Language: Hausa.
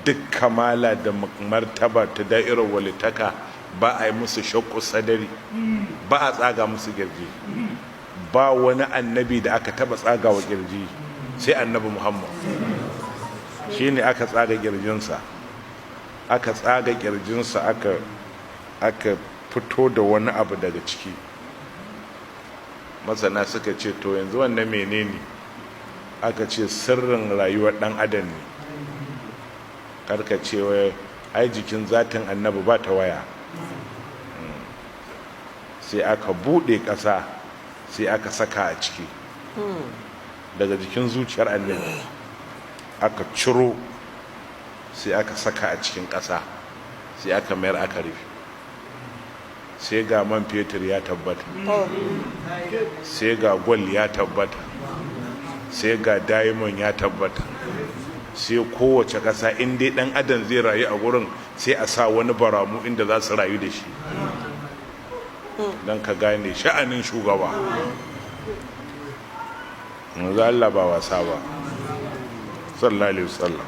Duk kamala da martaba ta da'irar walitaka, ba a yi musu shakku sadari, ba a tsaga musu kirji. Ba wani annabi da aka taba tsaga wa kirji sai Annabi Muhammad. Shine aka tsaga kirjinsa, aka tsaga kirjinsa, aka fito da wani abu daga ciki. Masana suka ce, "To, yanzu wannan menene?" Aka ce sirrin rayuwar dan adam ne. Karka ce wai ai jikin zatin Annabi ba ta waya. Sai aka bude ƙasa, sai aka saka a ciki. Daga jikin zuciyar Annabi aka ciro, sai aka saka a cikin ƙasa, sai aka mayar, aka rufe. Sai ga man fetur ya tabbata, sai ga gwal ya tabbata, sai ga diamond ya tabbata. Sai kowace ƙasa, in dai ɗan adam zai rayu a gurin, sai a sa wani baramu inda za su rayu da shi, don ka gane sha'anin shugaba. Yanzu Allah ba wasa ba, sallallahu alaihi wasallam.